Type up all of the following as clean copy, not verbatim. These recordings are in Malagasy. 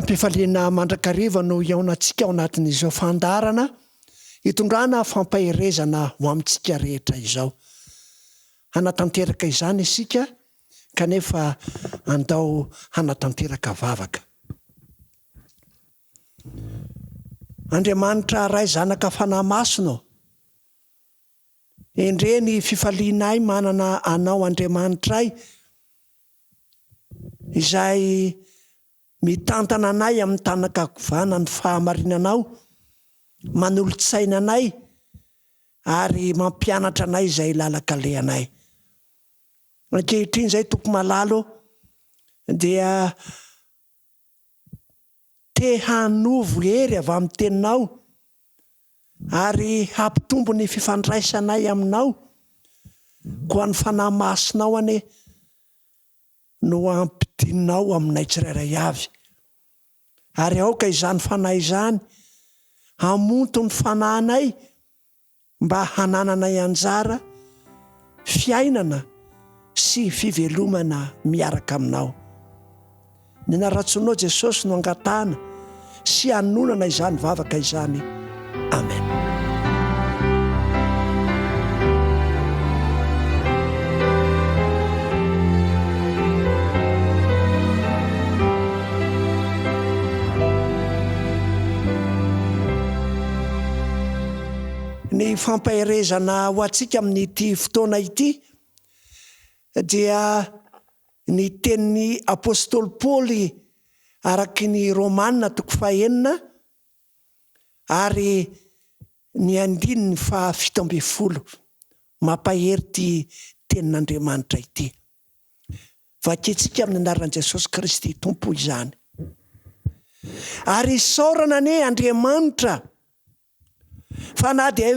Am-pifaliana mandrakariva no hihaonantsika ao anatin'izao fandaharana hitondrana fampaherezana ho amintsika rehetra izao. Hanatanteraka izany isika kanefa andao hanatanteraka vavaka. Andriamanitra Ray Zanaka Fanahy Masina ô, endre ny fifalianay manana Anao Andriamanitray izay mitantana anay amin'ny tanan-kavanan'ny fahamarinanao, manolo-tsaina anay ary mampianatra anay izay lalan-kalehanay. Ankehitriny izay Tompo malala ô, dia te hanovo hery avy amin'ny Teninao ary hampitombo ny fifandraisanay Aminao, koa ny Fanahy Masinao anie no ampidininao aminay tsirairay avy. Ary aoka izany Fanahy izany hamonto ny fanahinay mba hanananay anjara fiainana sy fivelomana miaraka Aminao. Ny anaran-tsonao Jesosy no angatahana sy anonana izany vavaka izany. Amen. Ny fampaherezana ho antsika amin'ity fotoana ity dia ny tenin'ny apostoly Paoly araky ny Romana toko fahenina ary ny andininy faha 17. Mampahery ity tenin'Andriamanitra ity. Vakintsika amin'ny anaran'i Jesosy Kristy Tompo izany. Ary isaorana anie Andriamanitra fa na dia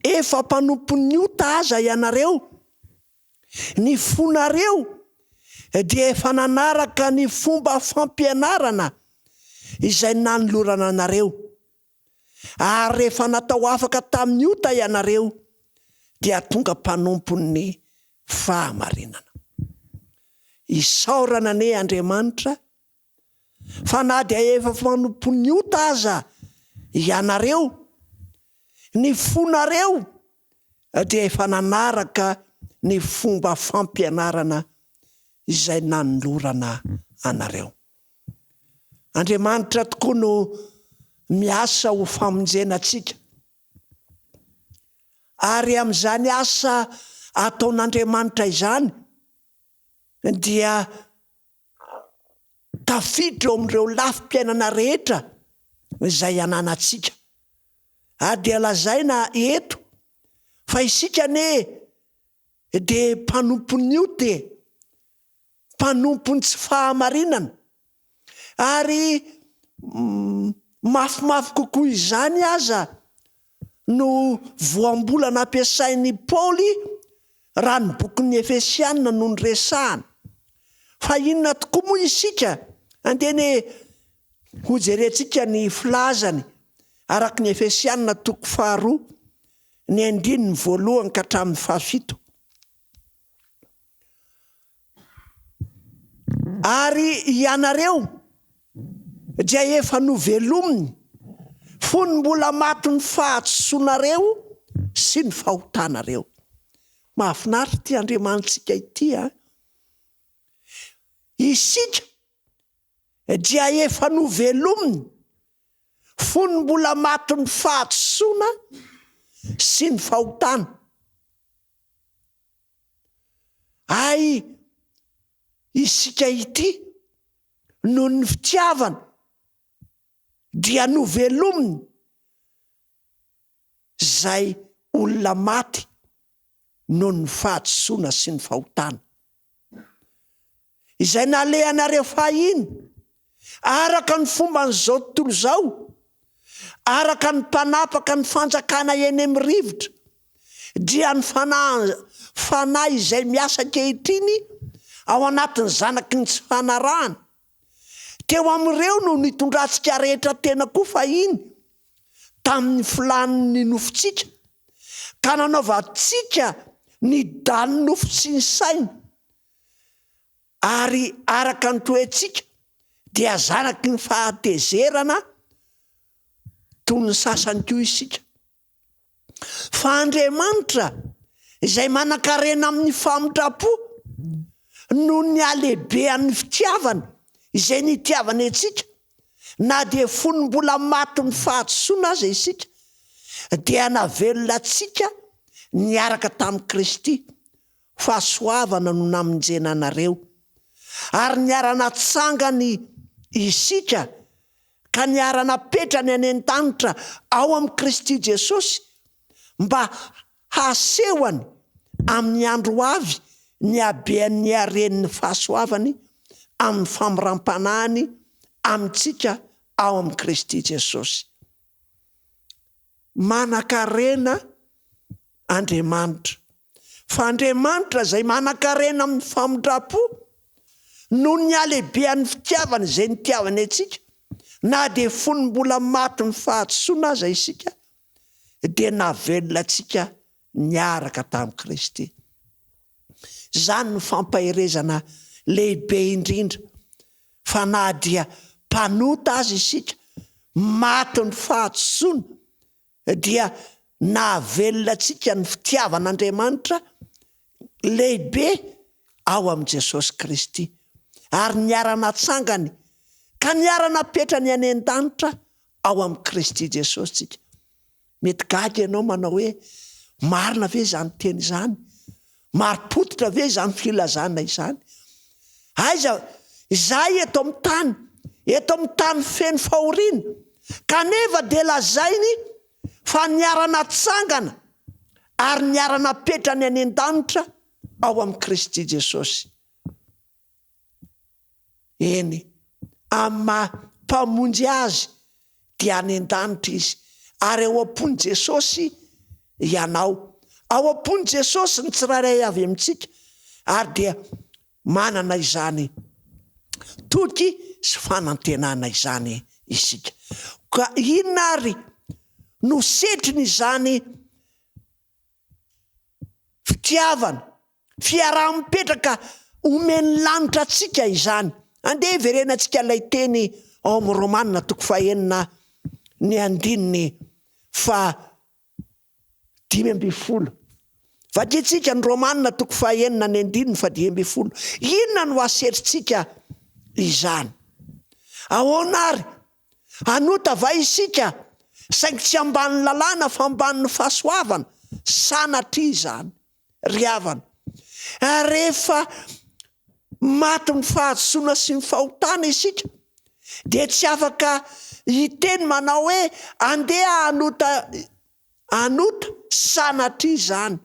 efa mpanompon'ny ota aza ianareo, ny fonareo dia efa nanaraka ny fomba fampianarana izay nanolorana anareo, ary rehefa natao afaka tamin'ny ota ianareo, dia tonga mpanompon'ny fahamarinana. Isaorana anie Andriamanitra Fa na dia efa mpanompon'ny ota aza ianareo, ny fonareo dia efa nanaraka ny fomba fampianarana izay nanolorana anareo. Andriamanitra tokoa no miasa ho famonjena antsika. Ary amin'izany asa ataon'Andriamanitra izany dia tafiditra eo amin'ireo lafim-piainana rehetra izay ananantsika. Ary dia lazaina eto fa isika anie dia mpanompon'ny ota e, mpanompon'ny tsy fahamarinana. Ary mafimafy kokoa izany aza no voambolana ampiasain'i Paoly raha ny bokin'ny Efesiana no noresahana. Fa inona tokoa moa isika? Andeha anie hojerentsika ny filazany araka ny Efesiana toko faharoa, ny andininy voalohany ka hatramin'ny fahafito. Ary ianareo dia efa novelominy fony mbola maty ny fahadisoanareo sy ny fahotanareo. Mahafinaritra ity Andriamanitsika ity an! Isika dia efa novelominy fony mbola maty ny fahadisoana sy ny fahotana. Hay isika ity noho ny fitiavana dia novelominy izay olona maty noho ny fahadisoana sy ny fahotana. Izay nalehanareo fahiny, araka ny fomban'izao tontolo izao, araka ny mpanapaka ny fanjakana eny amin'ny rivotra, dia ny fanahy, fanahy izay miasa ankehitriny ao anatin'ny zanaky ny tsy fanarahana. Teo amin'ireo no nitondrantsika rehetra tena koa fahiny, tamin'ny filàn'ny nofontsika, ka nanaovantsika ny danin'ny nofo sy ny saina, ary araka ny toetsika, Dia zanaky ny fahatezerana toy ny sasany koa isika. Fa Andriamanitra izay manankarena amin'ny famindram-po noho ny halehibehan'ny fitiavany izay nitiavany antsika, na dia fony mbola matin'ny fahadisoana aza isika, dia navelona antsika niaraka tamin'i Kristy, fahasoavana no namonjena anareo, ary niara-natsangany isika ka niara-napetrany any an-danitra ao amin'i Kristy Jesosy, mba hasehony amin'ny andro ho avy ny habean'ny haren'ny fahasoavany amin'ny famoram-panahiny amintsika ao amin'i Kristy Jesosy. Manan-karena Andriamanitra. Fa Andriamanitra izay manan-karena amin'ny famindram-po, noho ny halehibehan'ny fitiavany izay nitiavany antsika, na dia fony mbola matin'ny fahadisoana aza isika, dia nahavelona antsika niaraka tamin'i Kristy. Izany no fampaherezana lehibe indrindra, fa na dia mpanota aza isika, matin'ny fahadisoana, dia nahavelona antsika ny fitiavan'Andriamanitra lehibe ao amin'i Jesosy Kristy, ary niara-natsangany ka niara-napetrany any an-danitra ao amin'i Kristy Jesosy tsika. Mety gaga ianao manao hoe, marina ve izany teny izany? Marim-pototra ve izany filazana izany? Aiza izahay eto amin'ny tany, eto amin'ny tany feno fahoriana, kanefa dia lazainy fa niara-natsangana ary niara-napetrany any an-danitra ao amin'i Kristy Jesosy. Eny, amin'ny maha Mpamonjy azy dia any an-danitra izy, ary ao am-pon'i Jesosy ianao. Ao am-pon'i Jesosy ny tsirairay avy amintsika, ary dia manana izany toky sy fanantenana izany isika. Ka inona ary no setrin'izany Fitiavana, fiaraha-mipetraka omen'ny lanitra antsika izany. Andeha hiverenantsika ilay teny ao amin'ny Romana toko fahenina ny andininy faha 15. Vakintsika ny Romana toko fahenina ny andininy faha 15. Inona no asetrintsika izany? Ahoana ary Hanota va isika, saingy tsy ambanin'ny lalàna fa ambanin'ny fahasoavana? Sanatria izany, ry havana. Rehefa matin'ny fahadisoana sy ny fahotana isika, dia tsy afaka hiteny manao hoe, Andeha hanota, hanota, sanatria izany.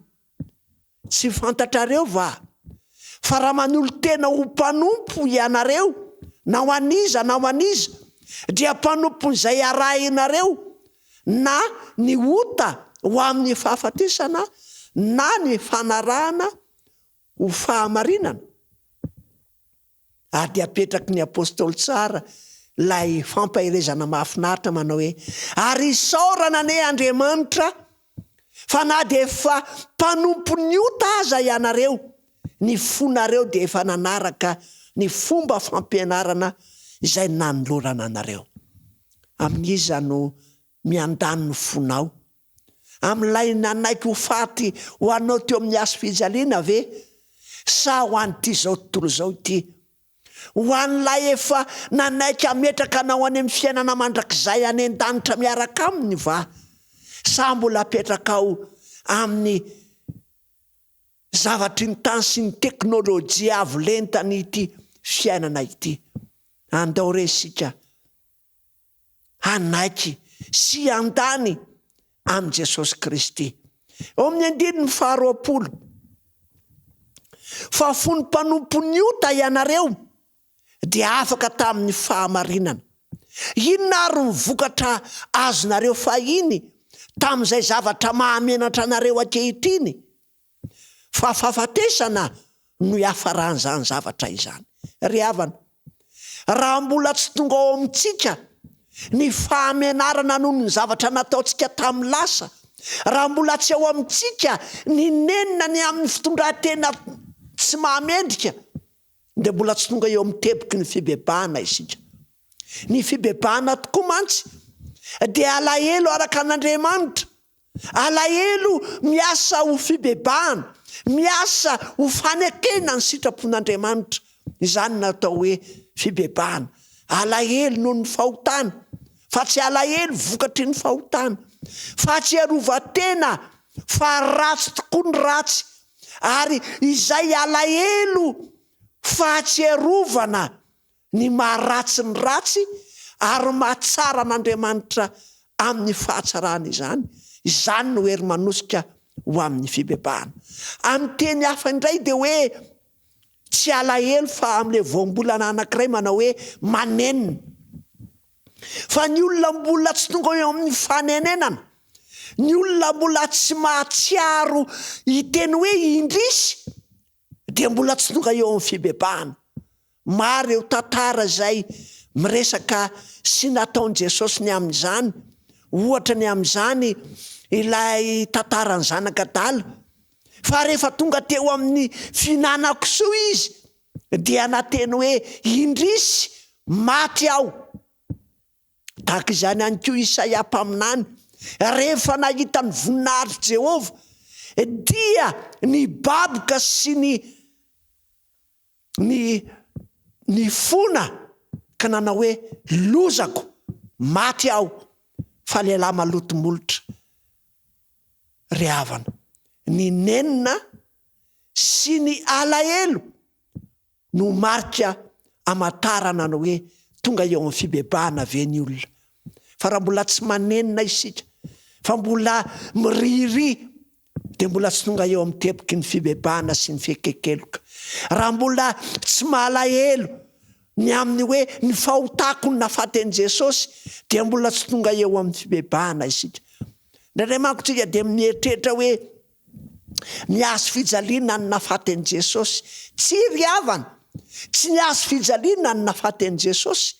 Tsy fantatrareo va fa raha manolo-tena ho mpanompo ianareo, na ho an'iza na ho an'iza, dia mpanompon'izay arahinareo, na ny ota ho amin'ny fahafatesana, na ny fanarahana ho fahamarinana? Ary dia apetraky ny Apostoly tsara ilay fampaherezana mahafinaritra manao hoe, Ary isaorana anie Andriamanitra fa na dia efa mpanompon'ny ota aza ianareo, ny fonareo dia efa nanaraka ny fomba fampianarana izay nanolorana anareo. Amin'iza no miandany ny fonao? Amin'ilay nanaiky ho faty ho anao teo amin'ny hazo fijaliana ve sa ho an'ity izao tontolo izao ity? Ho an'ilay efa nanaiky hametraka anao any amin'ny fiainana mandrakizay any an-danitra miaraka aminy va sa mbola apetrakao amin'ny zavatry ny tany sy ny teknolojia avo lentan'ity fiainana ity? Andao re isika hanaiky sy handany amin'i Jesosy Kristy. Eo amin'ny andininy faharoapolo, Fa fony mpanompon'ny ota ianareo, dia afaka tamin'ny fahamarinana. Inona àry ny vokatra azonareo fahiny tamin'izay zavatra mahamenatra anareo ankehitriny? Fa fahafatesana no iafaran'izany zavatra izany. Ry havana, raha mbola tsy tonga ao amintsika ny fahamenarana noho ny zavatra nataontsika tamin'ny lasa, raha mbola tsy ao amintsika ny nenina ny amin'ny fitondran-tena tsy mahamendrika, dia mbola tsy tonga eo amin'ny teboky ny fibebahana isika. Ny fibebahana tokoa mantsy dia alahelo araka an'Andriamanitra, alahelo miasa ho fibebahana, miasa ho fanekena ny sitrapon'Andriamanitra. Izany no atao hoe fibebahana. Alahelo noho ny fahotana, fa tsy alahelo vokatry ny fahotana. Fahatsiarovan-tena fa ratsy tokoa ny ratsy, ary izay alahelo fahatsiarovana ny maha ratsy ny ratsy ary maha tsara an'Andriamanitra amin'ny fahatsarana izany, izany no hery manosika ho amin'ny fibebahana. Amin'ny teny hafa indray dia hoe tsy alahelo fa amin'ilay voambolana anankiray manao hoe manenina. Fa ny olona mbola tsy tonga eo amin'ny fanenenana, ny olona mbola tsy mahatsiaro hiteny hoe indrisy dia mbola tsy tonga eo amin'ny fibebahana. Maro ireo tantara izay miresaka sy nataon'i Jesosy ny amin'izany. Ohatra ny amin'izany ilay tantaran'ny zanaka adala. Fa rehefa tonga teo amin'ny fihinanan-kisoa izy dia nateny hoe, Indrisy, maty aho. Tahaka izany ihany koa Isaia mpaminany, rehefa nahita ny voninahitr'i Jehovah, dia nibaboka sy ny ny nifona ka nanao hoe, Lozako! Maty aho, fa lehilahy maloto molotra. Ry havana, ny nenina sy ny alahelo no marika amantarana ny hoe tonga eo amin'ny fibebahana ve ny olona. Fa raha mbola tsy manenina isika, fa mbola miririha, dia mbola tsy tonga eo amin'ny teboky ny fibebahana sy ny fieken-keloka. Raha mbola tsy malahelo ny amin'ny hoe ny fahotako no nahafaty an'i Jesosy, dia mbola tsy tonga eo amin'ny fibebahana isika. Indraindray manko tsika dia mieritreritra hoe ny hazo fijaliana no nahafaty an'i Jesosy. Tsia ry havana, tsy ny hazo fijaliana no nahafaty an'i Jesosy,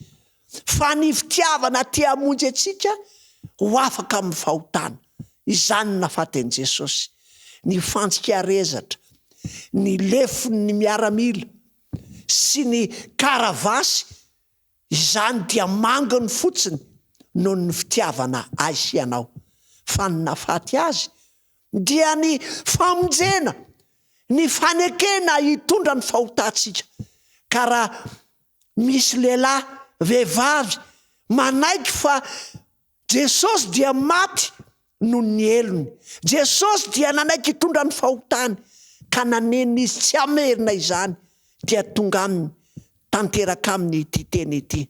fa ny fitiavana te hamonjy antsika ho afaka amin'ny fahotana. Izany no nahafaty an'i Jesosy. Ny fantsika rezatra, ny lefon'ny miaramila sy ny karavasy, izany dia manginy fotsiny noho ny fitiavana ahy sy ianao. Fa ny nahafaty azy dia ny famonjena, ny fanekena hitondra ny fahotantsika. Ka raha Misy lehilahy, vehivavy manaiky fa Jesosy dia maty noho ny helony. Jesosy dia nanaiky hitondra ny fahotany ka nanenina izy tsy hamerina izany dia tonga aminy, tanteraka aminy ity teny ity.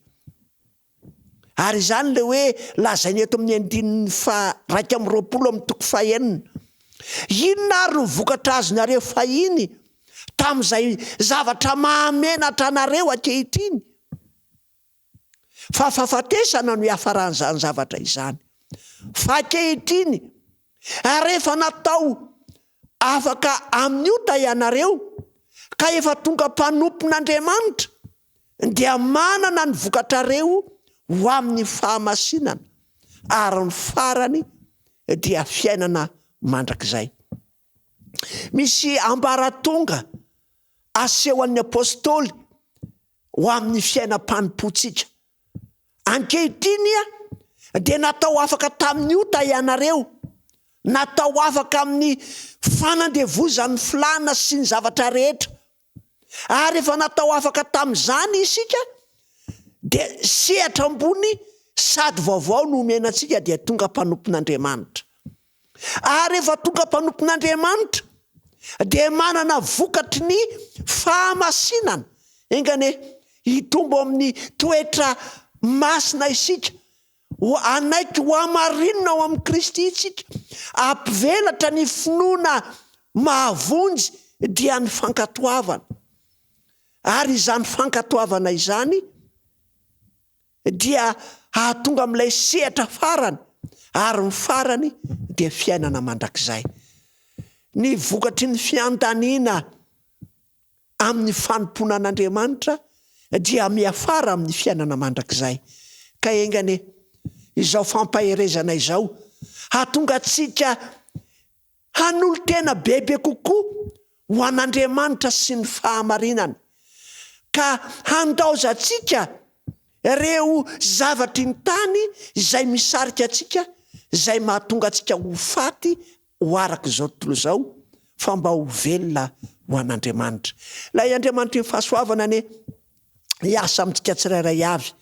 Ary izany ilay hoe lazainy eto amin'ny andininy faha-21 amin'ny toko fahenina. Inona ary no vokatra azonareo fahiny tamin'izay zavatra mahamenatra anareo ankehitriny? Fa fahafatesana no iafaran'izany zavatra izany. Fa ankehitriny, rehefa natao afaka amin'ny ota ianareo, ka efa tonga mpanompon'Andriamanitra, dia manana ny vokatrareo ho amin'ny fahamasinana, ary ny farany dia fiainana mandrakizay. Misy ambaratonga asehon'ny apostoly ho amin'ny fiainam-panompoantsika. Ankehitriny dia natao afaka tamin'ny ota ianareo, natao afaka amin'ny fanandevozan'ny filàna sy ny zavatra rehetra. Ary rehefa natao afaka tamin'izany isika dia sehatra ambony sady vaovao no omena antsika dia tonga mpanompon'Andriamanitra. Ary rehefa tonga mpanompon'Andriamanitra dia manana vokatry ny fahamasinana. Enga anie hitombo amin'ny toetra masina isika Ho hanaiky ho hamarinina ao amin'i Kristy isika, hampivelatra ny finoana mahavonjy dia ny fankatoavana. Ary izany fankatoavana izany dia hahatonga amin'ilay sehatra farany, ary ny farany dia fiainana mandrakizay. Ny vokatry ny fiandaniana amin'ny fanompoana an'Andriamanitra dia miafara amin'ny fiainana mandrakizay. Ka enga anie izao fampaherezana izao hahatonga antsika hanolo-tena bebe kokoa ho an'Andriamanitra sy ny fahamarinany, ka handaozantsika. Ireo zavatry ny tany izay misarika antsika, izay mahatonga antsika ho faty ho araka izao tontolo izao, fa mba ho velona ho an'Andriamanitra. Ilay Andriamanitry ny fahasoavana anie hiasa amintsika tsirairay avy,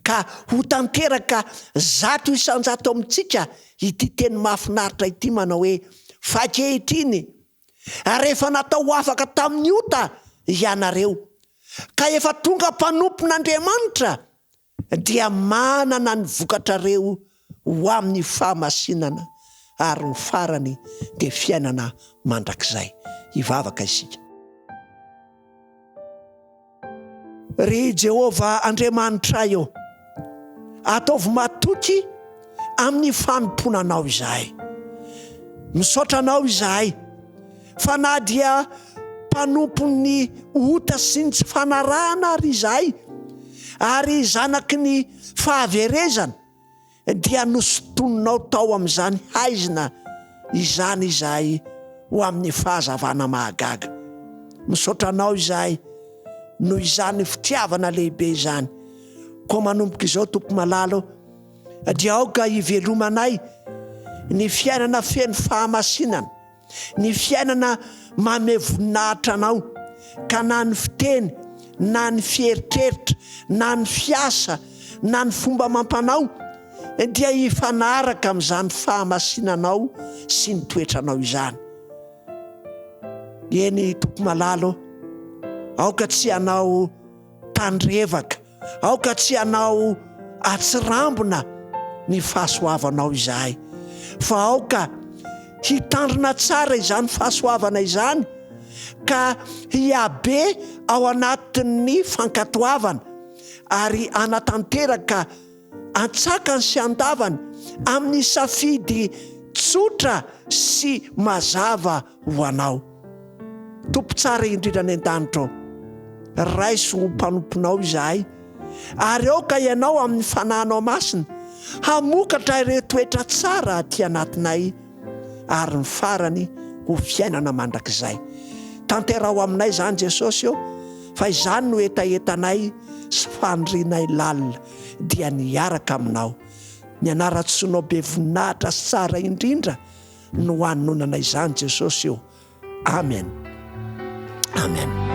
ka ho tanteraka 100% amintsika ity teny mahafinaritra ity manao hoe, Fa ankehitriny, rehefa natao ho afaka tamin'ny ota ianareo, ka efa tonga mpanompon'Andriamanitra, dia manana ny vokatrareo ho amin'ny fahamasinana, ary ny farany dia fiainana mandrakizay. Hivavaka isika. Ry Jehovah Andriamanitray ô, ataovy matoky amin'ny fanompoana Anao izahay. Misaotra Anao izahay fa na dia mpanompon'ny ota sy ny tsy fanarahana ary izahay, ary zanaky ny fahaverezana, dia nosintoninao tao amin'izany haizina izany izahay ho amin'ny fahazavana mahagaga. Misaotra Anao izahay noho izany fitiavana lehibe izany. Koa manomboka izao, Tompo malala ô, dia aoka hivelomanay ny fiainana feno fahamasinana, Ny fiainana manome voninahitra anao, ka na ny fiteny, na ny fieritreritra, na ny fiasa, na ny fomba amam-panao, dia hifanaraka amin'izany fahamasinanao sy ny toetranao izany. Eny, Tompo malala ô, aoka tsy hanao tandrevaka Aoka tsy hanao atsirambina ny fahasoavanao izahay, fa aoka hitandrina tsara izany fahasoavana izany ka hihabe ao anatin'ny fankatoavana ary hanatanteraka antsakany sy andavany amin'ny safidy tsotra sy mazava ho anao. Tompo tsara indrindra any an-danitra ô, raiso ho mpanomponao izahay, ary aoka Ianao amin'ny Fanahinao Masina hamokatra ireo toetra tsara aty anatinay, ary ny farany ho fiainana mandrakizay. Tanteraho aminay izany Jesosy ô, fa izany no hetahetanay sy fanirianay lalina, dia ny hiaraka Aminao. Ny anaran-tsoanao be voninahitra sy tsara indrindra no hanononana izany Jesosy ô. Amen. Amen.